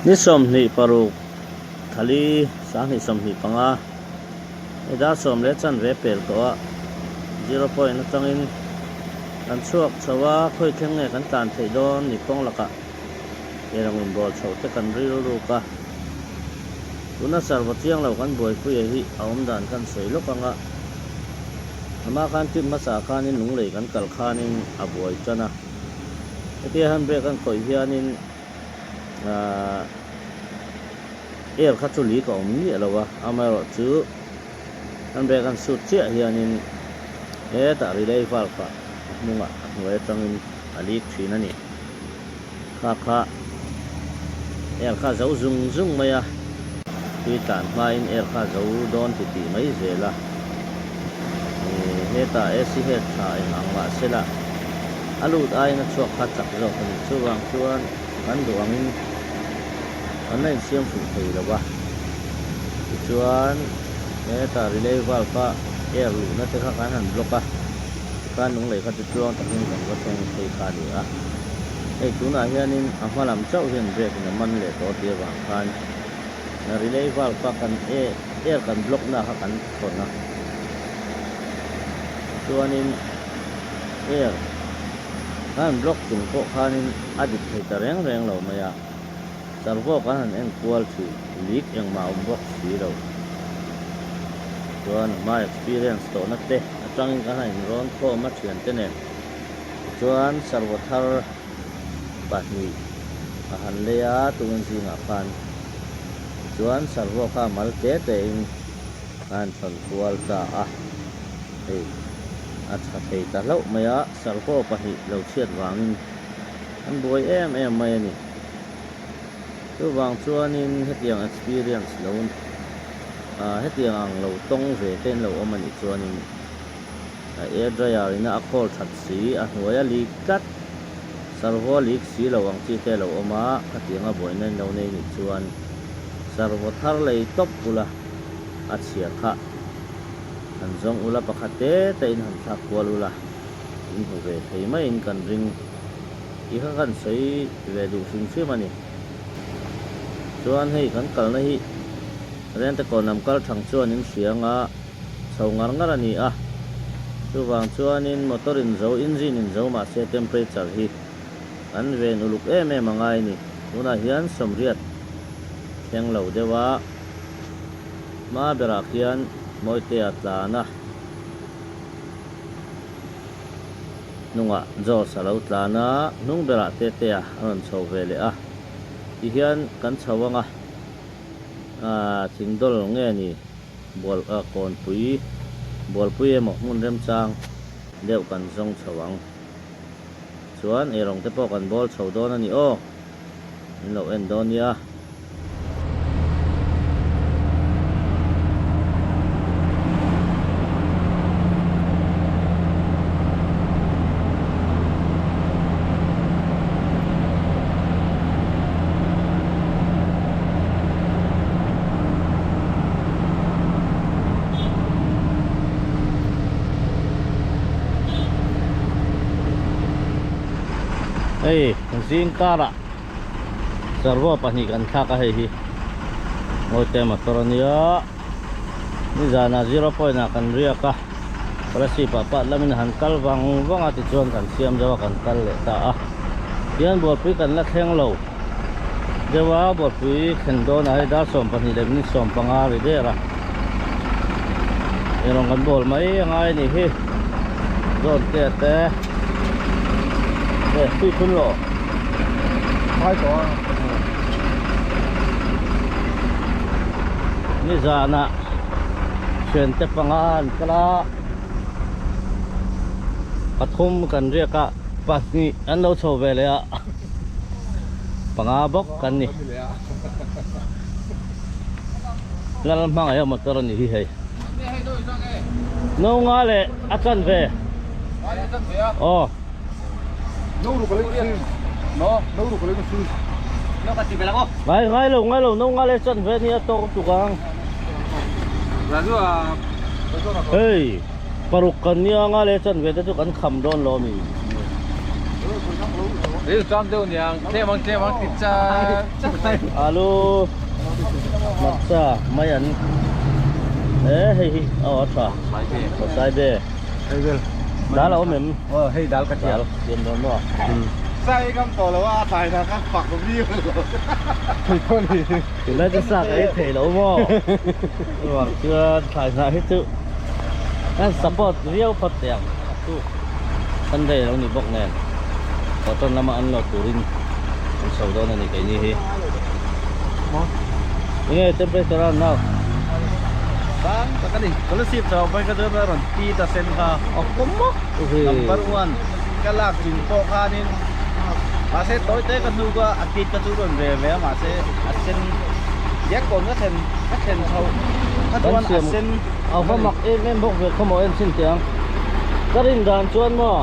Ni 26 thali 2025 hei dar sawm leh chanve pel tawh a zero point atangin kan chhuak chho a khawi thleng nge kan tlan theih dawn ni kawng lakah eirawng inbawl chhoh te kan rilruk a tuna servo chiang lo kan buaipuia hi a awm dan kan sawi lawk ang a ama khan trip hmasa khanin lunglei kan kal khanin a buai tan a. Hetia handbrake an khawih hianin ahh air kha chu leak a awm miah lo a, amaherawhchu handbrake an sut chiah hianin hetah relay valve ah a hnungah a hnuai atangin a leak thin a ni. Kha kha air kha a zo zung zung mai a, tui tlan hmain air kha a zo dawn ti tih mai zel a, hetah AC head tha eng ang mah se lah a lut aiin a chhuak kha chak zawk a ni. Chuvang chuan kan duh angin kan la insiam fuh thei lo va, tichuan hetah relay valve a air luhna te kha kan han block a, tikhan lunglei kha chu tluang takin kan va thleng phei kha a ni a. Hei tunah hianin a hma lam chauh hian brake in a man leh tawh tih avang khan relay valve a kan air kan block na kha kan thawn a, chuanin air kan han block chung pawh khanin a dik thei ta reng reng lo mai a, servo kan han en kual thin leak engmah a awm bawk si lo. Chuan a hma experience tawhna te atangin kan han inrawn khawm a thiante nen. Tichuan servo thar pahnih a han lei a tungin zingah khan tichuan servo kha mal te te in a han thawn kual ta a, hei a tha thei ta hlauh mai a, servo pahnih lo chhiat vangin an buai em em mai a ni. Chuvang chuanin hetiang experience lo hetiang ang lo tawng ve te in lo awm a nih chuanin A air dryer ina a khawl that si, a hnuai a leak tlat. Servo a leak si lo ang chi te a lo awm a, khatiang a buaina in lo nei nih chuan servo thar lei tawp ula a chhia kha han zawng ula pakhat te te in han thlak kual ula in hmu ve thei maiin kan ring tih kha kan sawi ve duh hrim hrim a ni. Chuan hei kan kalna hi Rentekawn lam kal thang chuan in hria anga. chho ngar ngar a ni a, chuvang chuanin motor in zo, engine in zo mahse temperature hi kan ven uluk em em a ngai a ni. Tunah hian sawmriat thleng lo deuh a, hma berah khian Mawitea tlan a, hnungah George a lo tlan a, hnung berah Tetea a rawn chho ve leh a, tihian kan chho ang a, aah thingdawl nge ni? Bual a kawnpui bualpui emaw hmun remchang deuh kan zawng chho ang. Chuan eirawng te pawh kan bawl chho dawn a ni aw. Min lo en dawn nia. Hei zing karah servo pahnih kan thlak a hei hi Mawite motor a nia nizanah zero point ah kan riak a Kolasib ah pat lamin han kal vang vang a tichuan kan siam zo a kan kal leh ta a tihian bualpui kan la thleng lo. Deuh a bualpui thlen dawnah hei dar 12 leh minute 15 ri der a eirawng kan bawl mai a ngai a nih hi zawn te te e tui thun lo ngai tawh a nizanah thiante panga an kal a pathum kan riak a pahnih an lo chho ve leh a. Panga bawk kan ni. Lal hmangaih a motor a ni hi hei. No nga leh a chan ve. Aw. Ngai ngai lo ngai lo no nga leh chan ve nia tawk tuk ang. Hei paruk kan nia nga leh chan ve te chu kan kham dawn lo a mi. Ril ṭam deuh niang, tlem ang tlem ang ti char char mai. Alu hmarcha mai an e hei hi aw a tha sai be dal a awm em aw hei dal ka dal siam dawn maw sai kam tawh lo a a thlai na kha fak viau lo thei pawh ni tunlai chu sa ka ei thei lo maw chuvang chuan thlai hnah hi chu kan support viau phawt teh ang a tuk Sunday lo ni bawk nen cotton lama an lawt turin an chho dawn a ni keini hi enge temperature a nau sang tak a ni scholarship chho pawhin ka chuan a rawn ti ta sen kha number one ka lak chung pawh khanin mahse tawi te ka hnuk a a kit ka chu rawn ve ve a mahse a sen diak kawn ka thlen ka thlen chho kha chuan a sen a va mak em em bawk ve khawmaw em chin teh ang ka rin dan chuan maw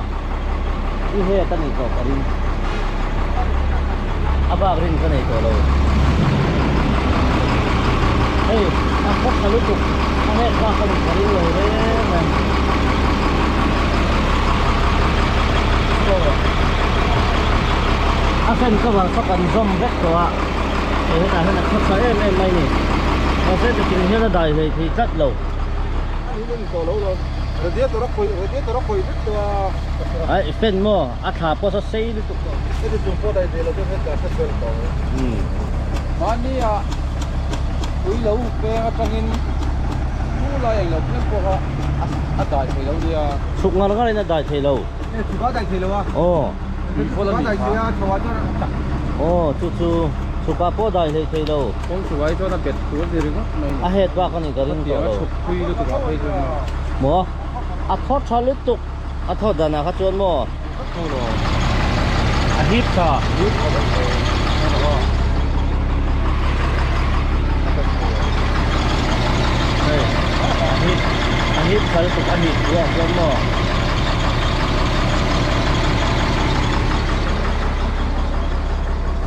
i het a nih tawh ka ring a bak rin ka nei tawh lo hei a khawp tha lutuk a het bak ka nih ka ring lo reng reng a fan cover kha kan zawm vek tawh a hei hetah hian a khawp tha em em mai a ni mahse tukin hian a dai hlei thei tlat lo. Ai fan maw a thla pawh saw sei lutuk tawh. Mahni ah pui lo peng atangin thu lai englo thleng pawh kha a dai thei lo nia. Chhuk ngar ngar in a dai thei lo. Aw. Aw chu chu chhuk ah pawh dai hlei thei lo. Kawng chhuk ah hi chuan a bet tur a ni ringawt mai. A het bak a ni ka ring tawh lo. A chhuk phui lutuk ah phei chuan. Maw a thaw tha lutuk a thaw dan ah kha chuan maw. A hip tha. Hei a hip a hip tha lutuk a hip buah chuan maw.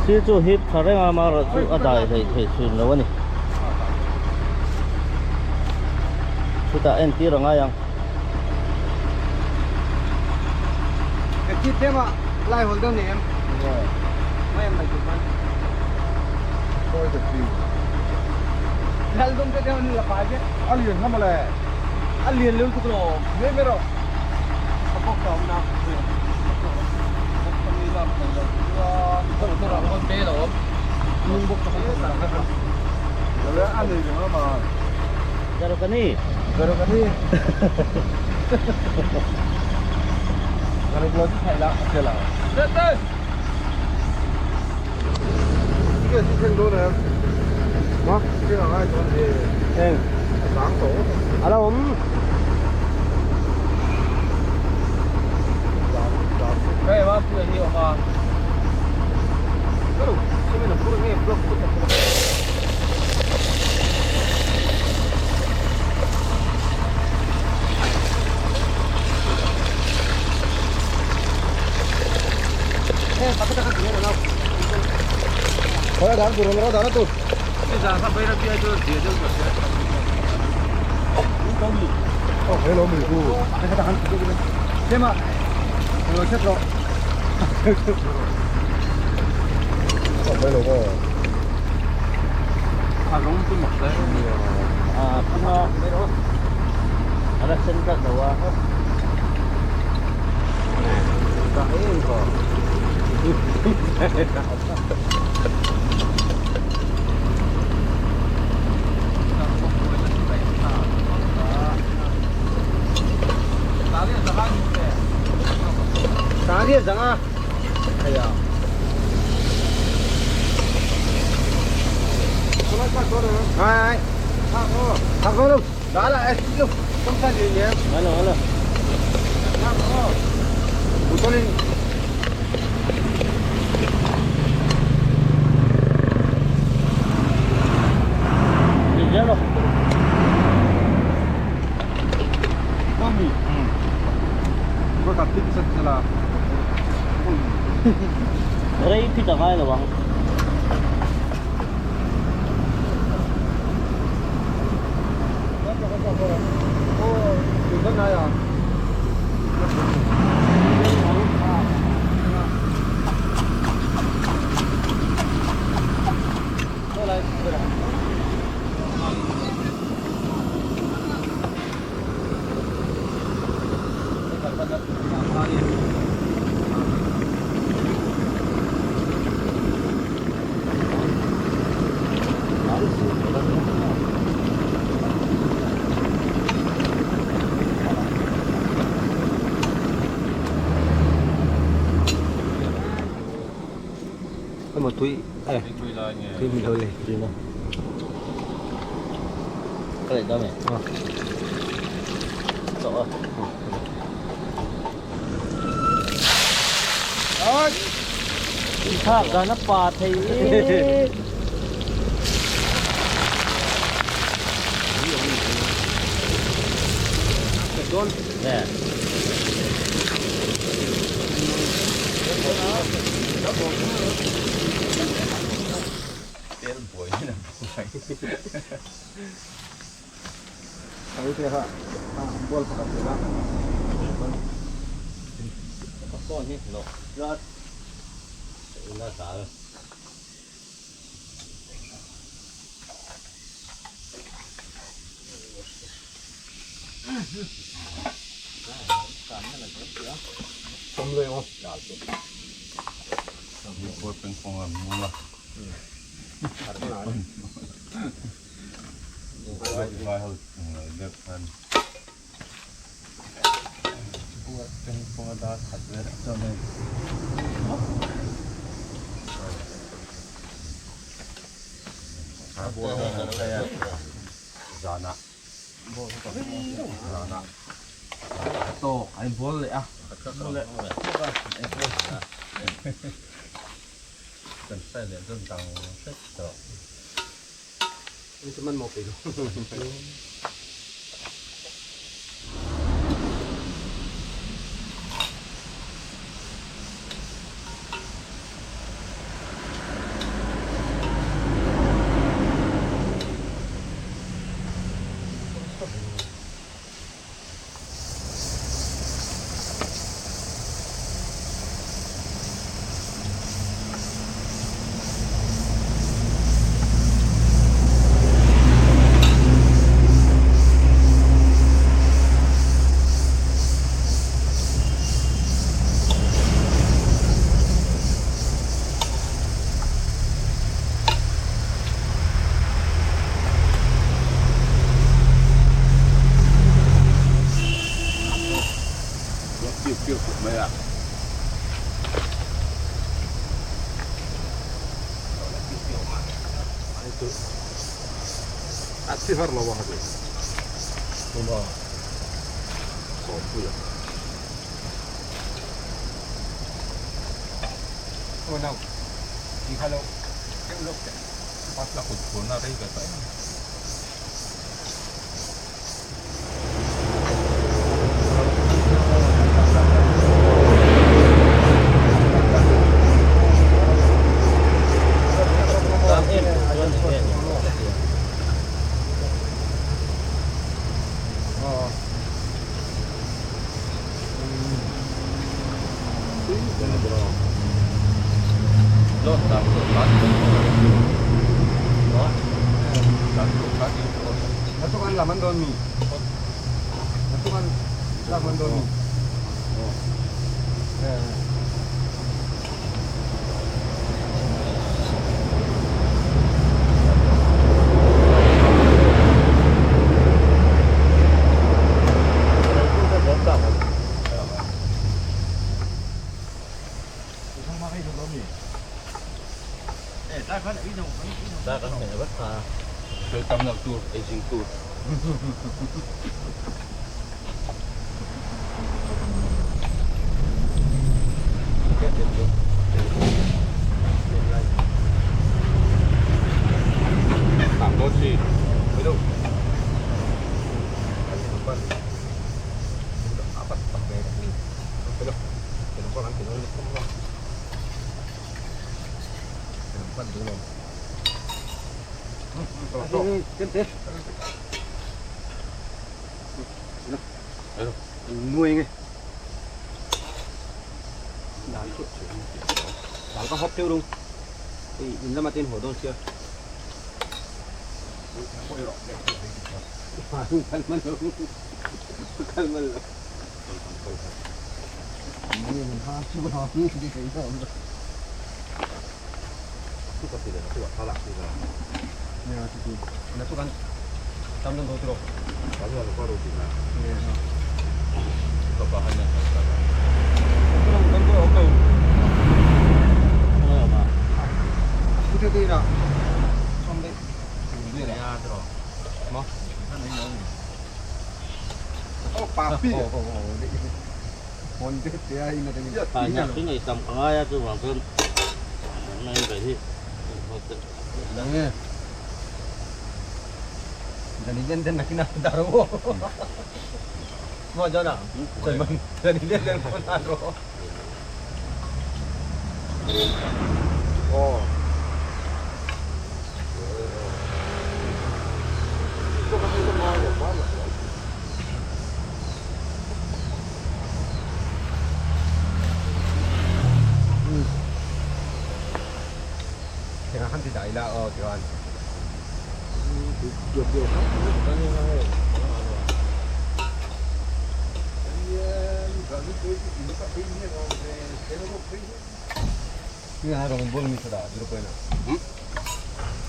Thil chu hip tha reng a amaherawh chu a dai hlei thei thin lo a ni. Chutah entir a ngai ang. Garukani. Eng. A lo awm. A la sen tlat lo a. Rei phit a ngai lo ang. Cream lo le. Cream a. Ka leh dam e. Chawh a. Thlak dan a pa thei e. Nè.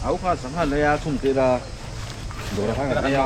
Au kha sangha lei a chhung teh la dawr a khan lei a.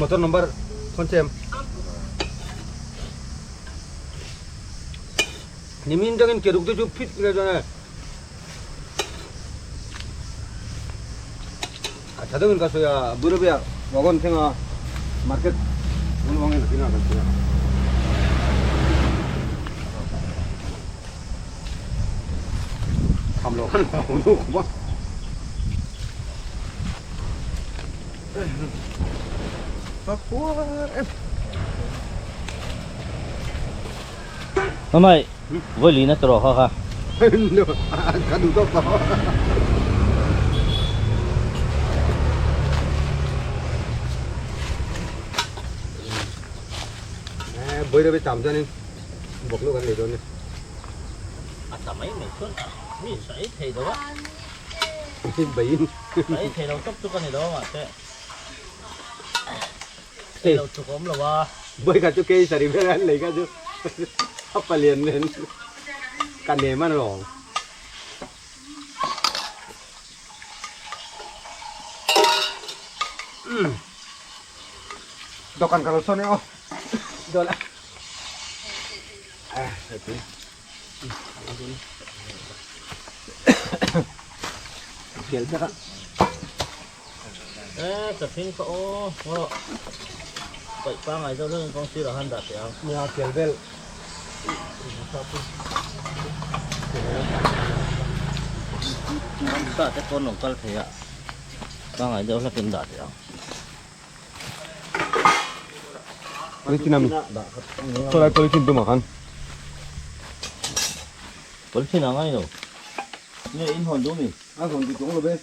Motor number phone chem nimin tangin keruk te chu fit le chuan a tha deuhin ka sawi a Burabia wagon thlenga market hmun awngin a tina kan sawi a. Tham loh khan a awm deuh khawp a. Mamai, vawi lina tawh rawh kha kha. Ka duh tawk tawh. Bawi tam chuanin bawk luh kan nei dawn a ni. A ta mai mai chuan mi sawi thei lo a. Baiin. Sawi thei lo tawp chu ka ni lo a mahse. Thei lo chuk awm lo a. Bawi kha chu kei sari vel an lei kha chu a palian nen ka nem an lawng. Dokan ka lo sawn e aw. Dola. Kel vek a. E ka thing kha aw aw paih pangai deuh hlek in kawng sirah khan dah teh ang. Nia kel vel. Ramsa te pawn lo kal thei a pangai deuh hlek in dah teh ang. Polythene ami? Saw lai polythene tumah khan. Polythene a ngai lo. Nge in hawn duh mi? A hawn duh chuang lo ve.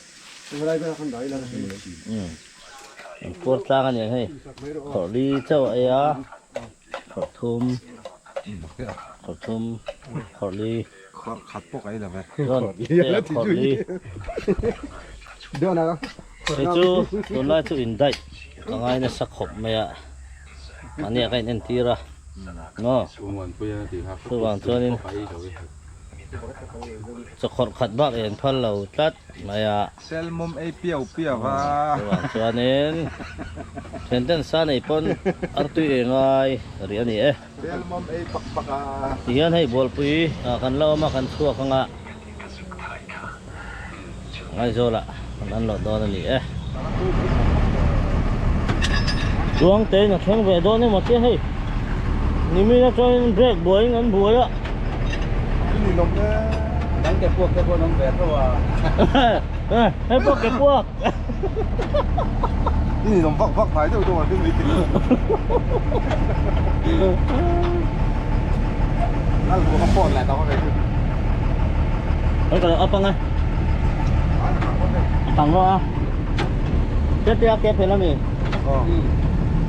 Helai vel khan dah ila. An puar tlang a nia hei. Khawrh li chauh a ei a. Khawrh thum. Khawrh thum. Khawrh li. Khawrh khat pawh ka ei lo ve. Khawrh li. Kei chu tunlai chu in daih ka ngai nasa khawp mai a. Mahni ah ka in entir a maw chuvang chuanin chawkhawrh khat bak en phal lo tlat mai a Selmawm ei piau piau a chuvang chuanin thianten sa nei pawn artui ei ngai rih a ni e. Selmawm ei pak pak a. Tihian hei bualpui ah kan la awm a kan chhuak anga Ngaizawlah kan an loh dawn a ni e. Chuangtein a thleng ve dawn emaw tia hei. Nimin atangin brake buaiin an buai a. Kan ke puak te pawh an awm ve tho a. Hei pawh ke puak. I ninawm vak vak hnai deuh deuh a hlim mai thei. Lal buh ka phone leh tawh ka kei. Hei ka lo up ang e. A tang rawh a. Tete a ke phel ami.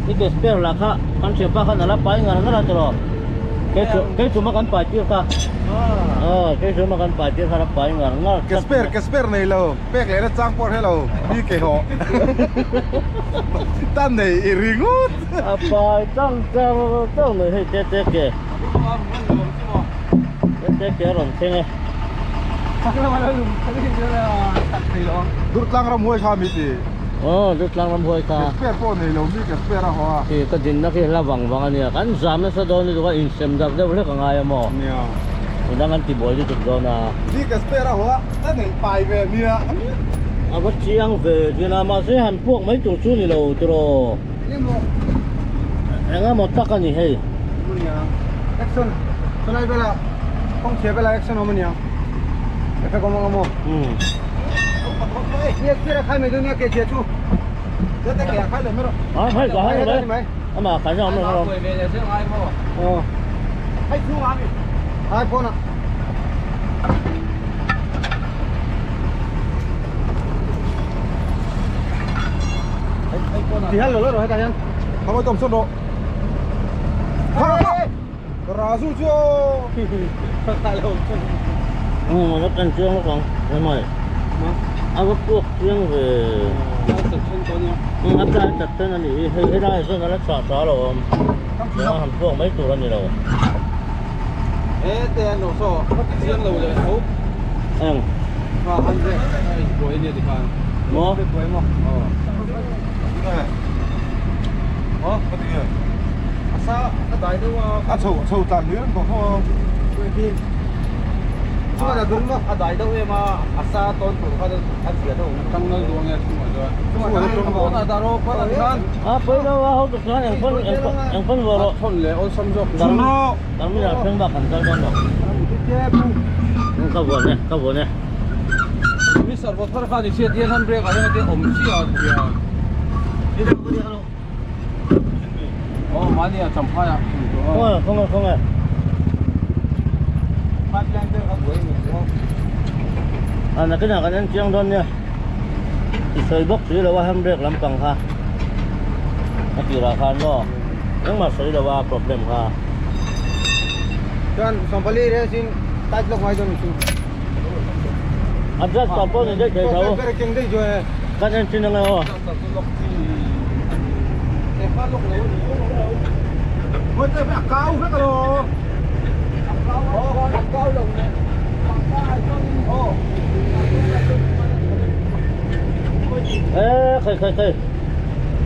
I ke spare lah kha kan thianpa khan a la pai ngar ngar a tiraw. Kei chu kei chuma kan pai tir kha. Aw kei chuma kan pai tir kha a la pai ngar ngar. Ke spare ke spare nei lo. Pek leh na chang pawh hre lo mi ke hawh tan nei i ringawt. A pai tang tang tang mai hei te te ke te te ke a rawn thleng e. Durtlang ram huai kha mi ti. Aw Durtlang ram huai kha. Ke spare pawh nei lo mi ke spare a haw a. Khi ka dinna khi hla vang vang a nia kan zam nasa dawn lutuk a insem darh deuh hlek a ngai a maw. Nia. Midang an ti buai lutuk dawn a. Mi ke spare a haw a ka nei pai ve nia. A va chiang ve thin a mahse han puak mai tur chu ni lo tiraw. Eng emaw tak a ni hei. Action chulai vela kawng chhia vela action awm a nia. Effect awm ang a maw. Umm. Ni spare a khai mai dawn nia ke chhia chu. Zet ke a khai leh mai rawh. A khai ka khai mai. Amah a khai zawk mai rawh. Aw. Hai phone ah. Thì hết rồi rồi hết anh. Không có tôm sốt độ. Razu chưa? Ừ, nó cần chiang nó còn. Em ơi. A va puak chiang ve. Ừ, a tlai tak ten a ni. Hei helai ah sawn a la chhuah tha lo awm. Tiang han puak mai tur a ni lo. Eng. Maw? A chho chho tlan lui reng tawh tho a. A pawi lo a hotu chuan eng pawn eng pawn vuah rawh. Terminal thleng bak kan kal dawn lo. Ka vuan e ka vuan e. Khawngaih khawngaih khawngaih. A nakinah kan en chiang dawn nia. I sawi bawk si lo a handbrake lampang kha a tirah khan maw engmah sawi lo a problem kha. Chuan sawmpali rel sin tight lawk ngai dawn chu. Adjust tawh pawh ni daih thei tho. Kan en chin ange aw. Ê khơi khơi khơi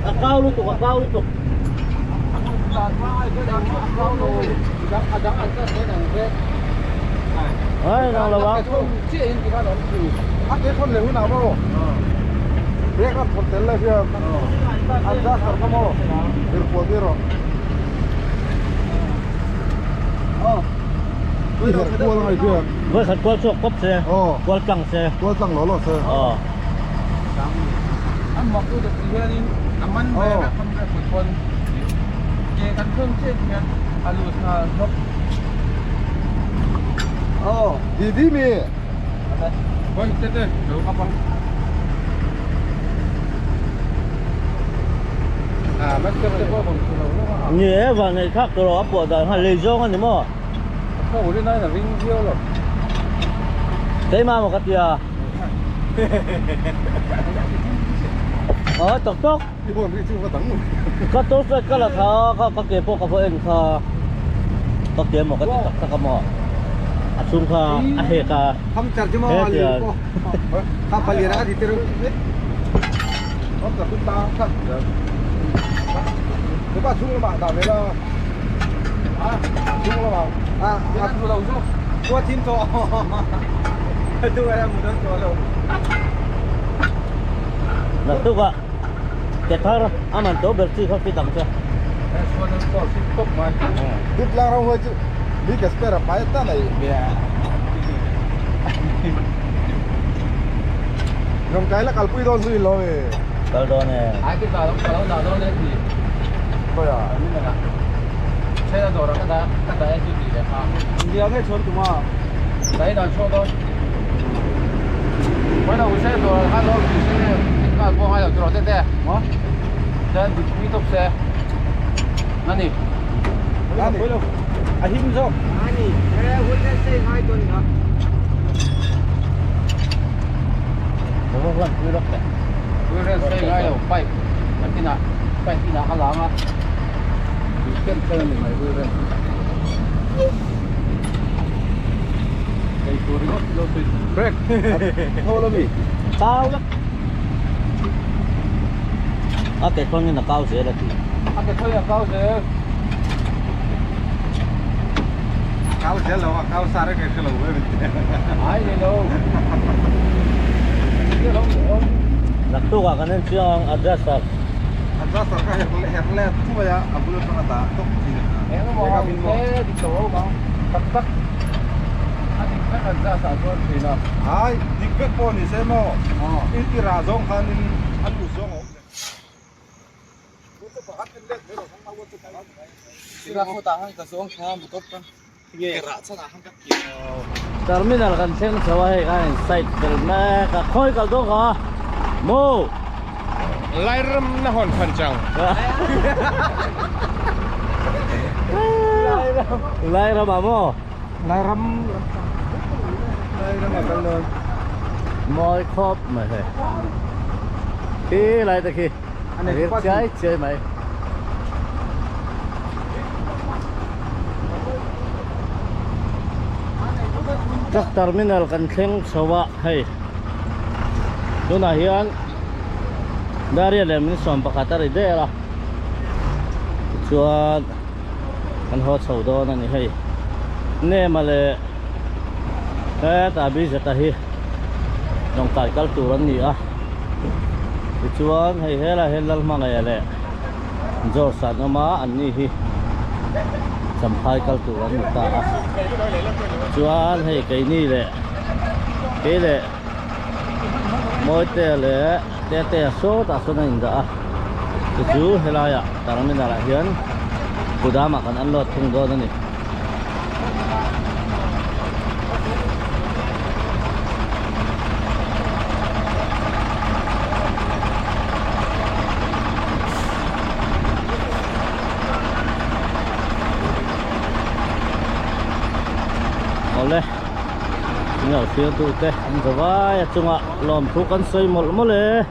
a kau lutuk a kau lutuk Ê nang lo vang Với khat kual chhuak pawp se kual tlang se Kual tlang law law se Aw Di di mi Ni e van nei thak tawh lo a puah dan kha lei zawng a ni maw? Keimah maw ka tia? Aw tawk tawk. I huan ri chu va dang. Ka torchlight ka la thla a, kha ka ke pawh ka va en kha ka ke maw ka ti tak tak a maw a chhung kha a hek a he tia Naktuk ah ke thar a man to ber chi kha fit ang che. Kal dawn e. Kau la a ke khawn in a kau zel a ti a ke khawn in a kau zel kau zel lo a kau sa reng hre lo ai ni lo naktuk ah kan en chiang ang adjuster adjuster ka her her le thuai a a bul atanga dah tawp thin engemaw a awm se dik lo awm ang tak tak a dik vek adjust ah chuan thin a ai dik vek pawh ni se maw in i rah zawng khanin a lut zawng a awm leh Terminal kan thleng chho a hei khan in side fel mek a khawi kal dawn kha maw Lairam na hawn phan chang Lairam ah maw Lairam Lairam ah kal dawn Mawi khawp mai hei khi lai te khi a rir chiai chiai mai. Truck terminal kan thleng chho a hei tunah hian Daria leh min sawm pakhat a ri der a tichuan kan haw chho dawn a ni hei Nema leh hetah Bizeta hi tawngtai kal tur an ni a tichuan hei helaiah hian Lalhmangaih leh George an awm a an ni hi Champhai kal tur an ni ta a chuan hei keini leh kei leh Mawitea leh Tetea sawtah sawn a indah a chu chu helaiah terminal ah hian kudam ah kan unload thung dawn a ni. Awle min lo thlir tu te an za vai a chungah lawmthu kan sawi mawlh mawlh e.